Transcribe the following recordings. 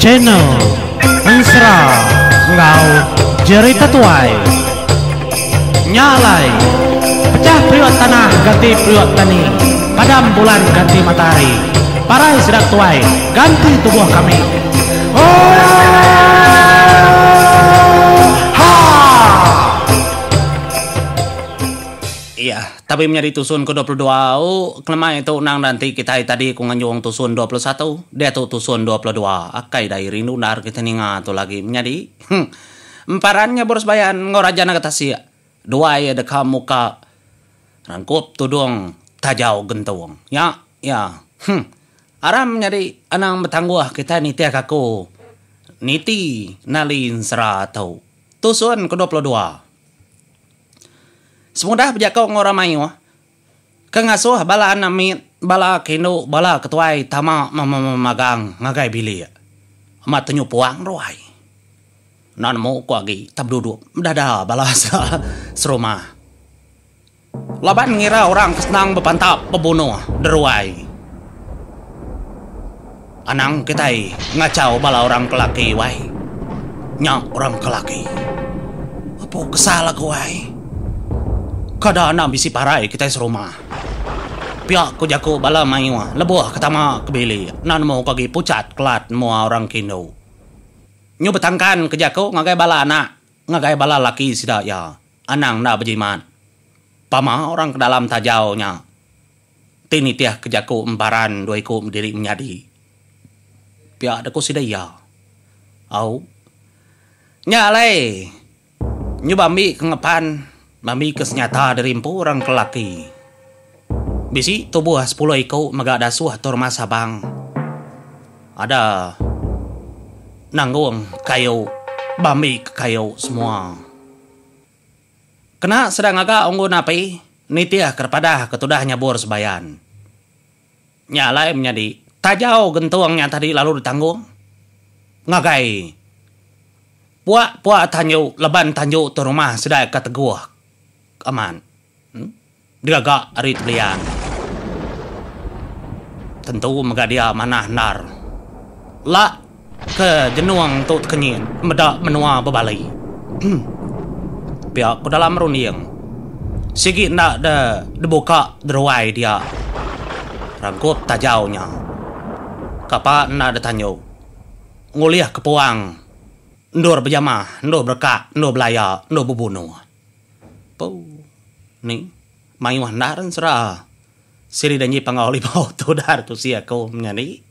Channel Ensera enggau Jerita Tuai. Nya alai, pecah periuk tanah ganti periuk tani, padam bulan ganti matahari, parai sida tuai ganti tubuh kami. Oohaa! Iya, tapi menyadi tusun ke 22 au kelemai tu endang enda enti kitai tadi ku nganjung tusun 21, diatu tusun 22. Akai dai rindu endar kitai ninga tu lagi menyadi. Emparan nya Borus Bayan enggau Raja Naga Tasik duai iya deka muka rangkup tudung tajau gentung. Nya iya. Huh. Aram menyadi anang betangguh kitai nitihka aku niti nali ensera tu. Tusun ke 22. Semudah bejaku enggau orang mayuh ke ngasuh bala anak mit, bala ke indu, bala ke tuai tama memagang ngagai bilik. Amat tenyu puang ruai. Enda nemu ku agi tau beduduk bedada bala serumah. Laban ngira orang ke senang bepantap bebunuh deruai. Anang kitai ngachau bala orang ke laki wai. Nya orang ke laki. Apu kesal aku wai. Kada enda bisi parai kitai serumah. Pia ku jaku bala mayuh lebuh ke tama ke bilik enda nemu ke agi puchat kelat mua orang ke indu. Nyu betangkan ke jaku ngagai bala anak ngagai bala laki sida iya anang enda bejimat. Pama orang ke dalam tajau nya. Ti nitih ke jaku emparan dua iku diri menyadi. Pia deh ku sida iya. Au. Nya alai nyu bambi ke ngepan bambi ke senyata diri empu orang ke lelaki. Bisi tubuh sepuluh iku mega dasuh tu rumah Sabang. Ada nanggung kayu bambi ke kayu semua. Kena sida ngaga unggun api nitih ke padah ke tudah nyabur sebayan. Nya alai menyadi tajau gentung nya tadi lalu ditanggung ngagai puak-puak tanju laban tanju tu rumah sida ke teguh amat. Digaga ari tebelian. Tentu mega dia manah endar. La ke jenung tu tekenyit meda menua bebali. Pia ku dalam runding. Sigi enda de dibuka deruai dia. Rangkup tajau nya. Kapa enda ditanju. Ngulih ke puang endur bejamah, endur berekak, endur belaya, endur bebunuh. Pau. Ni. Mayuh endar ensera. Siri danji panggau libau tu dar tusi aku menyadi.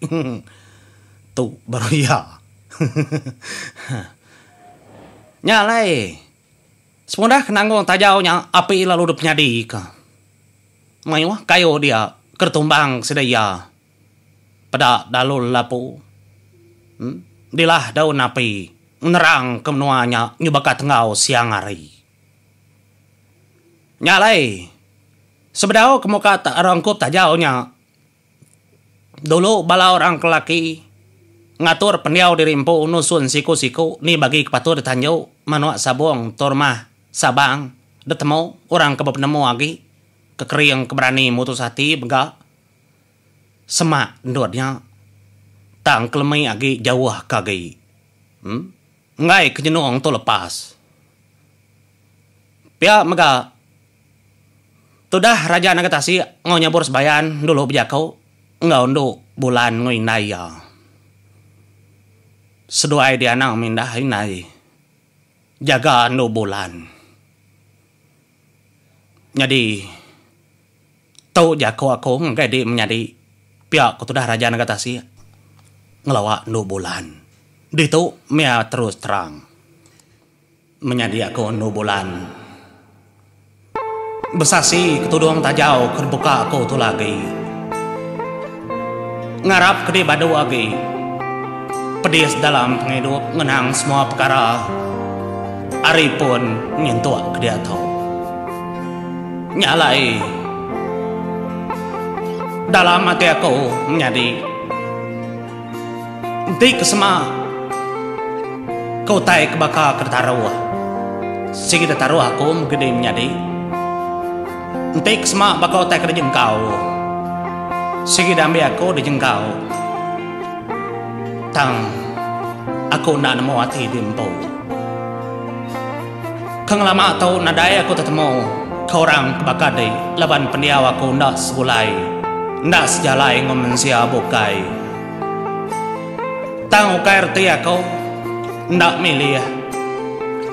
Tu baru iya. Nya alai. Sepengudah ke nanggung tajau nya api lalu dipenyadi ka. Mayuh kayu dia ke ditumbang sida iya. Peda dalu lelapu. Dilah daun api ngerang ke menua nya nyu baka tenggau siang hari. Nya alai, sebedau ke muka rangkup tajau nya, dulu bala orang ke laki ngatur pendiau diri empu nusun siku-siku ni bagi ke patut ditanju manuk sabung Tormah Sabang ditemu orang ke bepenemu agi ke kering ke berani mutus ati mega. Semak endur nya tang kelemi agi jauh ke agi. Em enggai ke jenung tu lepas. Pia mega tudah Raja Naga Tasik enggau Nyabur Sebayan dulu bejaku enggau endu Bulan enggau indai iya. Seduai dianang mindah indai jaga endu Bulan. Nyadi. Tu jaku aku ngagai di menyadi pia ku tudah Raja Naga Tasik ngelawa endu bulan. Ditu mia terus terang menyadi aku endu bulan. Besasi ke tudung tajau ke dibuka aku tu lagi. Ngarap ke di badu agi pedis dalam pengidup ngenang semua pekara ari pun nyentuk ke diatu. Nya alai, dalam ati aku menyadi enti ke sema ke utai ke baka ke ditaruh sigi ditaruh aku mengkedi menyadi enti ke sema baka utai ke dijengkau sigi diambi aku dijengkau tang. Aku enda nemu ati di empu. Ke ngelama tu nadai aku tetemu ke orang ke baka di laban pendiau aku enda segulai, enda sejalai enggau mensia bukai. Tang ukai reti aku enda milih.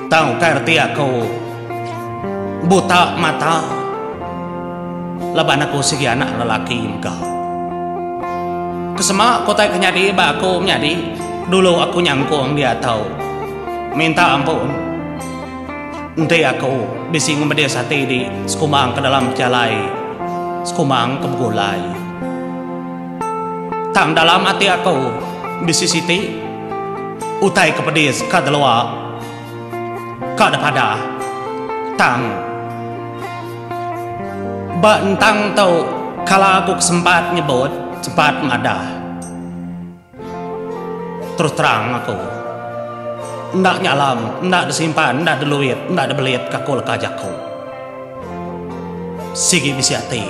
Tang ukai reti aku buta mata laban aku sigi anak lelaki mega. Kesema ke utai ke nyadi ba aku menyadi dulu aku nyangkung diatu. Minta ampun enti aku bisi ngemedis ati di sekumbang ke dalam pejalai sekumbang ke begulai. Tang dalam ati aku bisi siti utai ke pedis ka delua ka depadah tang ba entang tu kala aku ke sempat nyebut sempat madah. Terus terang aku. Enda nyalam, enda disimpan, enda diluit, enda dibelit ka aku leka jaku. Sigi bisi ati.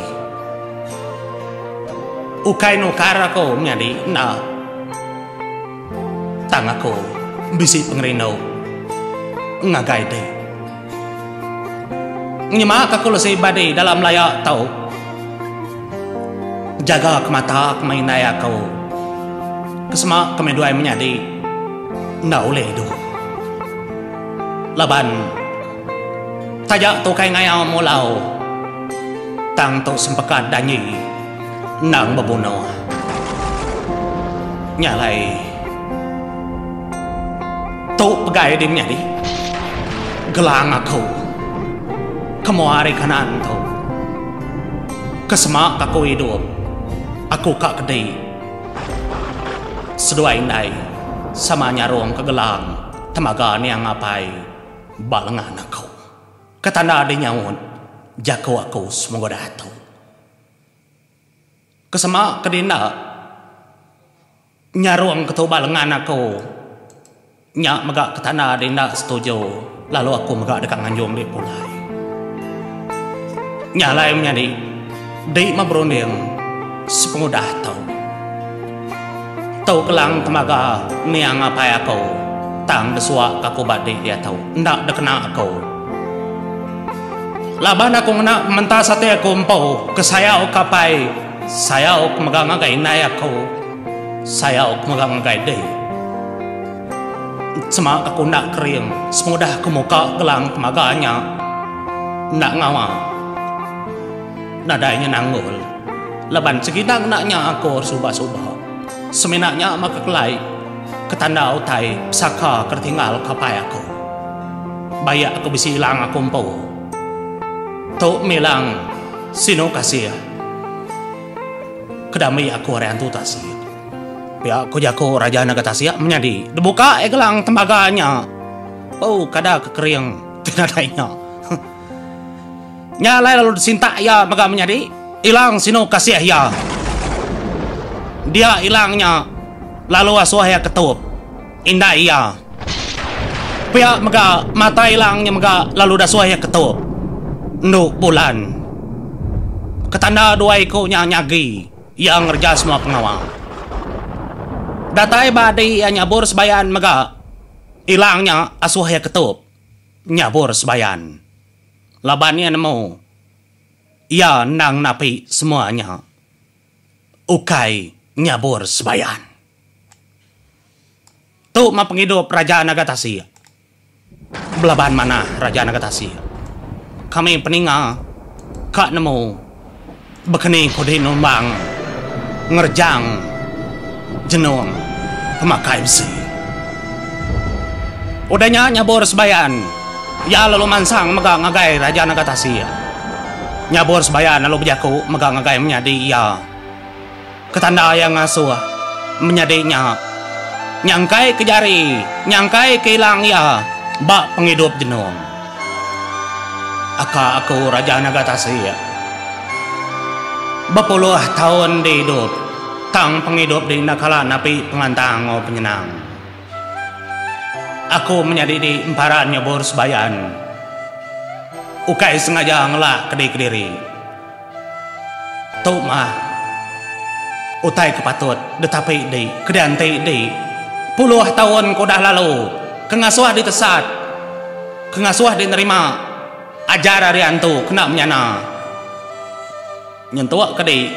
Ukai nukar aku menyadi enda. Tang aku bisi pengerindu ngagai dek. Nyema ka aku lesi badi dalam laya tu. Jaga ke mata ke meh indai aku. Ke sema ke meh duai menyadi enda ulih idup. Laban taja tu ukai ngayau mulau tang tu sempekat danji endang bebunuh. Nya alai tu pegai di menyadi gelang aku ke mua ari kanan tu. Ke sema ka aku idup, aku ka kedi. Seduai indai sama nyarung ke gelang temaga niang apai ba lengan aku. Ke tanda di nyaut jaku aku semudah tu. Ke sema ke dinda Nyarung ke tuba lengan aku nya mega ke tanda deh enda setuju lalu aku mega deka nganjung deh pulai. Nya alai menyadi deh meh berunding sepengudah tu. Tu kelang temaga niang apai aku tang desuak ke aku ba deh diatu enda dikena aku. Laban aku ngena pementas ati aku empu ke sayau ke apai. Sayau ke mega ngagai indai aku. Sayau ke mega ngagai dei. Sema aku enda kering semudah aku muka gelang temaga nya enda ngawa. Nadai nya nanggul laban sigi enda ngena nya aku suba-suba. Semina nya meh ke kelai ke tanda utai pesaka ke ditinggal ke apai aku. Bayak aku bisi ilang aku empu. Tu milang sinu kasih. Kedambi aku ari antu tasik. Pia ku jaku Raja Naga Tasik menyadi dibuka iya gelang tembaga nya. Oh kada ke kering ti nadai nya. Nya alai lalu disintak iya mega menyadi ilang sinu kasih iya. Dia ilang nya lalu asuh iya ketup indai iya. Pia mega mata ilang nya mega lalu dasuh iya ketup endu bulan. Ketanda dua iku nya nyagi iya ngereja semua pengawa. Datai ba adi iya nyabur sebayan mega ilang nya asuh iya ketup nyabur sebayan. Laban iya nemu iya endang napi semua nya ukai nyabur sebayan. Tu mah pengidup Raja Naga Tasik. Belaban manah Raja Naga Tasik. Kami peninga ka nemu bekeni ku di numbang ngerejang jenung pemakai besi. Udah nya nyabur sebayan iya lalu mansang mega ngagai Raja Naga Tasik. Nyabur sebayan lalu bejaku mega ngagai menyadi iya. Ketanda iya ngasuh menyadi nya nyangkai ke jari, nyangkai ke ilang iya ba pengidup jenung. Aka aku Raja Naga Tasik. Bepuluh taun di idup tang pengidup di enda kala napi pengelantang enggau penyenang. Aku menyadi di emparan nyebur sebayan ukai sengaja ngelak ke di kediri. Tu mah utai ke patut ditapi di ke dianti di. Puluh taun ke udah lalu, ke ngasuh ditesat, ke ngasuh dinerima ajar ari antu kena menyana nyentuk ke di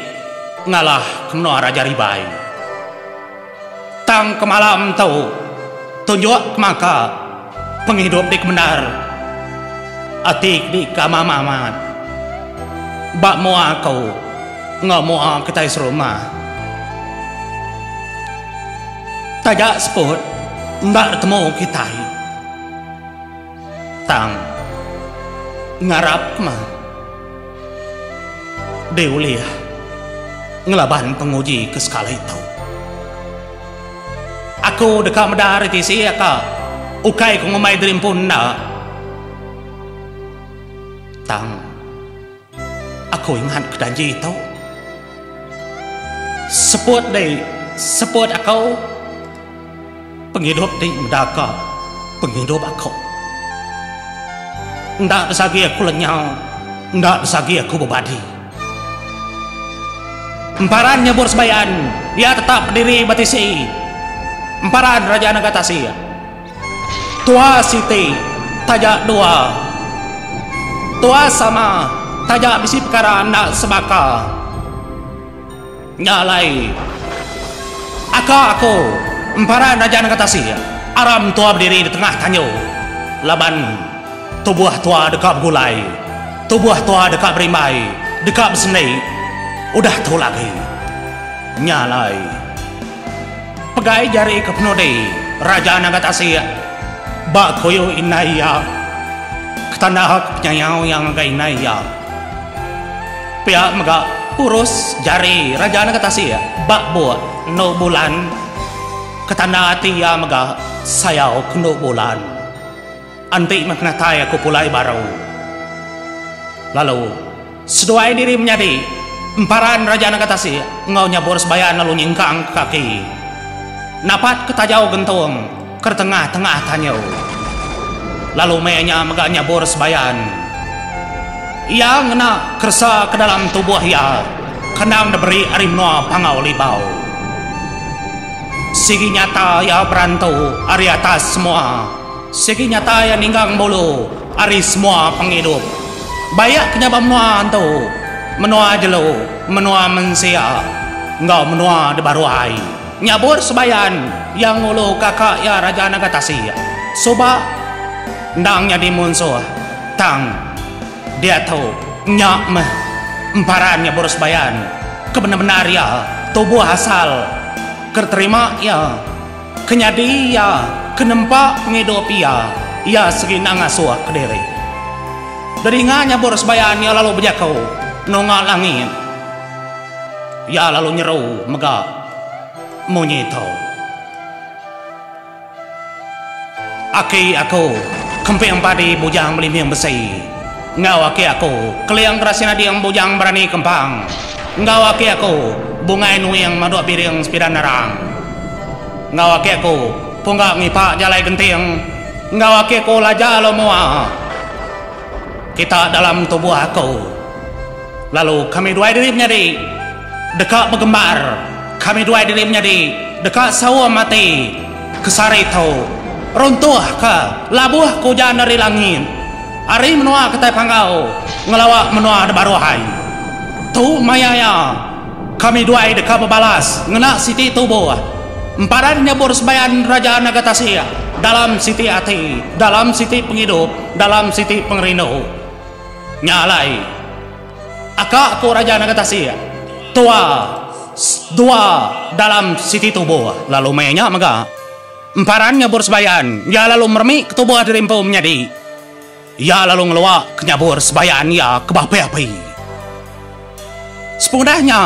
ngalah ke menua Raja Ribai. Tang ke malam tu, tunjuk ke maka pengidup di kebendar ati ke di ke amat-amat ba mua aku enggau mua kitai serumah. Taja seput enda ditemu kitai tang ngarap meh diulih ngelaban penguji ke sekali tu. Aku deka meda ari tisi aka ukai ku ngumbai diri empu enda tang. Aku ingat ke danji tu. Seput dei seput aku. Pengidup ti meda ka pengidup aku. Enda besagi aku lenyau, enda besagi aku bebadi. Emparan nyebur sebayan, iya tetap bediri ba tisi. Emparan Raja Naga Tasik. Tua siti taja dua. Tua sama taja bisi pekara enda sebaka. Nya alai aka aku emparan Raja Nengah Tasik aram tua bediri di tengah tanju laban tubuh tua deka begulai, tubuh tua deka berimbai, deka besendi udah tu lagi. Nya alai. Pegai jari ke penudi Raja Naga Tasik ba kuyu indai iya ke tanda ke penyayau iya ngagai indai iya. Pia mega purus jari Raja Naga Tasik ba buk endu bulan ke tanda ati iya mega sayau ke endu bulan. Enti meh penatai aku pulai baru. Lalu seduai diri menyadi emparan Raja Naga Tasik enggau nyabur sebayan lalu nyingkang ke kaki. Napat ke tajau gentung ke tengah-tengah tanyu. Lalu meh nya mega nyabur sebayan. Iya ngena keresa ke dalam tubuh iya ke endang diberi ari menua Panggau Libau. Sigi nyata iya berantu ari atas semua. Sigi nyata iya ninggang bulu ari semua pengidup. Baik ke nya ba menua antu, menua jelu, menua mensia enggau menua di baruh ai. Nyabur sebayan iya ngulu kaka iya Raja Naga Tasik. Suba endang nyadi munsuh tang diatu nya meh emparan nyabur sebayan ke bendar-bendar iya tubuh asal ke diterima iya. Ke nyadi iya ke nempa pengidup iya, iya segi enda ngasuh kediri. Dedinga nyabur sebayan iya lalu bejaku nunga langit. Iya lalu nyeru mega munyi tu. Aki aku Kemping Padi Bujang Belimbing Besi enggau aki aku Keling Gerasi Nading Bujang Berani Kempang enggau aki aku Bungai Nuing Maduk Biring Sepidan Narang. Enggau aki aku pungga ngipa jalai genting enggau aki aku laja lo mua kita dalam tubuh aku lalu kami duai diri menyadi deka begembar kami duai diri menyadi deka saum ati ke sehari tu runtuh ke labuh ke ujan ari langit ari menua kitai Panggau ngelawa menua de baruh ai tu maya iya. Kami duai deka bebalas ngena siti tubuh emparan nyebur sebayan Raja Naga Tasik dalam siti ati, dalam siti pengidup, dalam siti pengerindu. Nya alai, aka ku Raja Naga Tasik, tua dua dalam siti tubuh. Lalu maya nya mega, emparan nyebur sebayan iya lalu meremi ke tubuh diri empu menyadi. Iya lalu ngelua ke nyabur sebayan iya ke beapi-api. Sepengudah nya,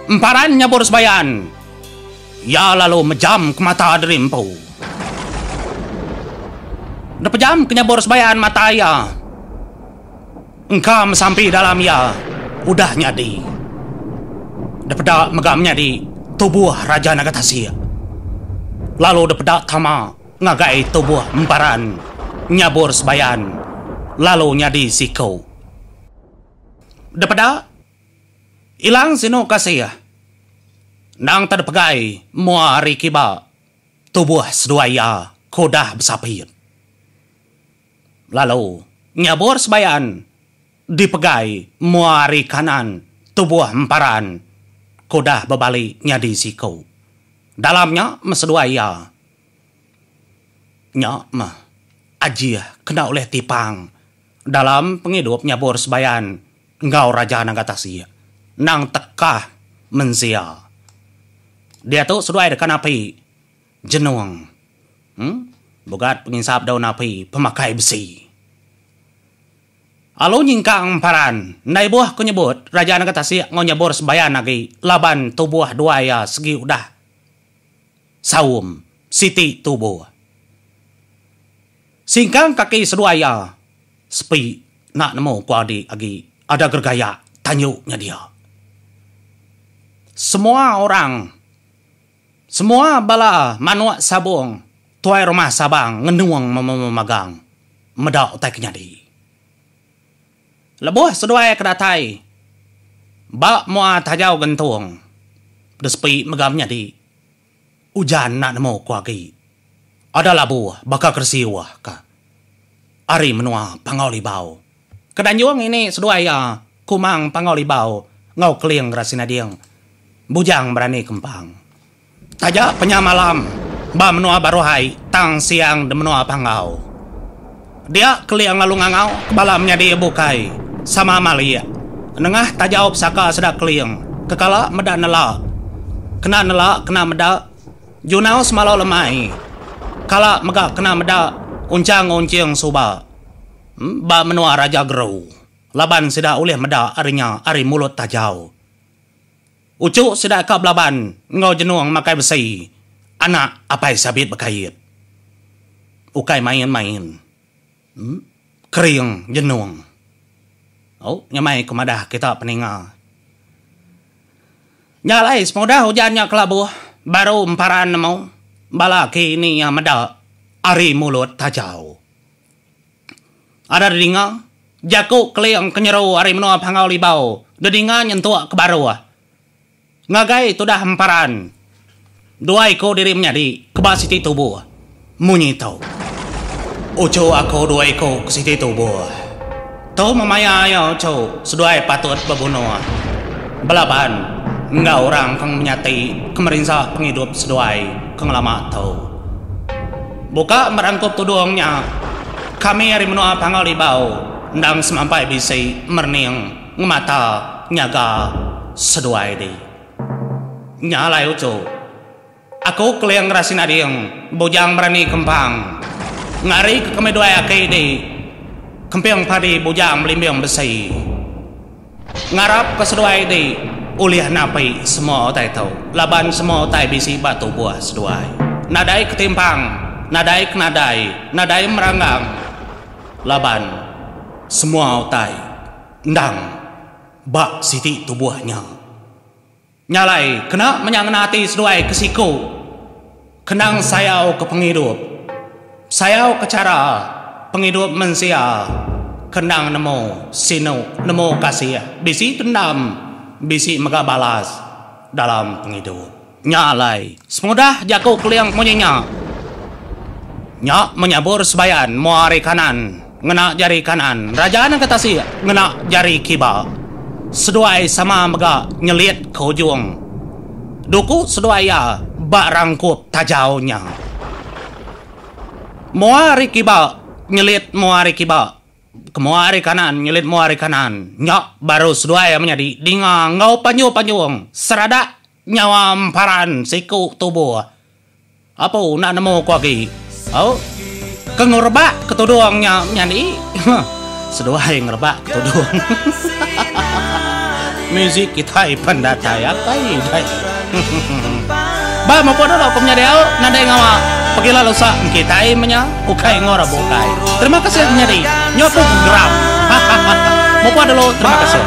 emparan nyabur sebayan iya lalu mejam ke mata diri empu. Depejam ke nyabur sebayan mata iya, engka mesampi dalam iya udah nyadi. Depeda mega menyadi tubuh Raja Naga Tasik lalu depeda tama. Ngagai tubuh emparan nyabur sebayan lalu nyadi siku. Depeda ilang sinu kasih endang tedepegai mua ari kiba. Tubuh seduai iya ke udah besapit. Lalu nyabur sebayan dipegai mua ari kanan tubuh emparan ke udah bebali nyadi siku. Dalam nya meh seduai iya. Nya meh ajih kena ulih tipang dalam pengidup nyabur sebayan enggau Raja Naga Tasik endang tekah mensia. Diatu seduai deka napi jenung em bugat penginsap daun api pemakai besi. Alu nyingkang emparan enda ibuh ku nyebut Raja Naga Tasik enggau nyabur sebayan agi laban tubuh duai iya segi udah saum siti tubuh. Singkang kaki seduai iya sepi enda nemu ku adi agi ada geregayak tanju nya dia. Semua orang semua bala manuk sabung tuai rumah Sabang ngenung memagang meda utai ke nyadi. Lebuh seduai ke datai ba mua tajau gentung de sepi mega menyadi ujan enda nemu ku agi ada labuh baka keresi wah ka ari menua Panggau Libau. Ke danjung ini seduai iya Kumang Panggau Libau enggau Keling Gerasi Nading Bujang Berani Kempang. Taja penya malam ba menua Baruh Ai tang siang di menua Panggau. Dia Keling lalu ngangau ke bala menyadi iya bukai sama malik nengah tajau pesaka sida Keling ke kala meda nela kena nela kena meda junau semalau lemai kala mega kena meda unchang unching suba ba menua Raja Geru laban sida ulih meda ari nya ari mulut tajau. Uchu sida ka belaban enggau jenung makai besi anak apai sabit bekait. Ukai main-main. Kering jenung. Au nyamai ku madah kita peninga. Nya alai semudah ujan nya kelabuh baru emparan nemu bala aki ini iya meda ari mulut tajau. Ada didinga jaku Keling ke nyeru ari menua Panggau Libau didinga nyentuk ke baruh ngagai tudah emparan dua iku diri menyadi ke ba siti tubuh munyi tu. Uchu aku dua iku ke siti tubuh. Tu memaya iya uchu seduai patut bebunuh belaban enggau orang ke menyati ke merinsa pengidup seduai ke ngelama tu. Buka merangkup tudung nya, kami ari menua Panggau Libau endang semampai bisi merening ngemata nyaga seduai di. Nya alai uchu, aku Keling Rasin Ading Bujang Berani Kempang ngari ke kami duai aki di Kemping Padi Bujang Belimbing Besi. Ngarap ke seduai ti ulih napi semua utai tu laban semua utai bisi ba tubuh seduai. Nadai ketimpang, nadai kenadai, nadai meranggang laban semua utai endang ba siti tubuh nya. Nya alai, kena menya ngena ati seduai ke siku kenang sayau ke pengidup, sayau ke chara pengidup mensia ke endang nemu sinu, nemu kasih, bisi dendam, bisi mega balas dalam pengidup. Nya alai, sepengudah jaku Keling munyi nya, nya menyabur sebayan mua ari kanan ngena jari kanan, Raja Nengka Tasik ngena jari kiba. Seduai sama mega nyelit ke ujung duku seduai iya ba rangkup tajau nya. Mua ari kiba nyelit mua ari kiba, ke mua ari kanan nyelit mua ari kanan. Nya baru seduai iya menyadi dinga enggau panjung-panjung seradak nyawa emparan siku tubuh. Apu enda nemu ku agi. Au. Ke ngerebak ke tudung nya menyadi. Seduai ngerebak ke tudung. Music kitai pan datai akai dai. Ba mupuk dulu ku menyadi au nadai ngawa pegila lusa engkitai menya ukai enggau orang bukai. Terima kasih menyadi. Nyu aku geram. Mupuk dulu terima kasih.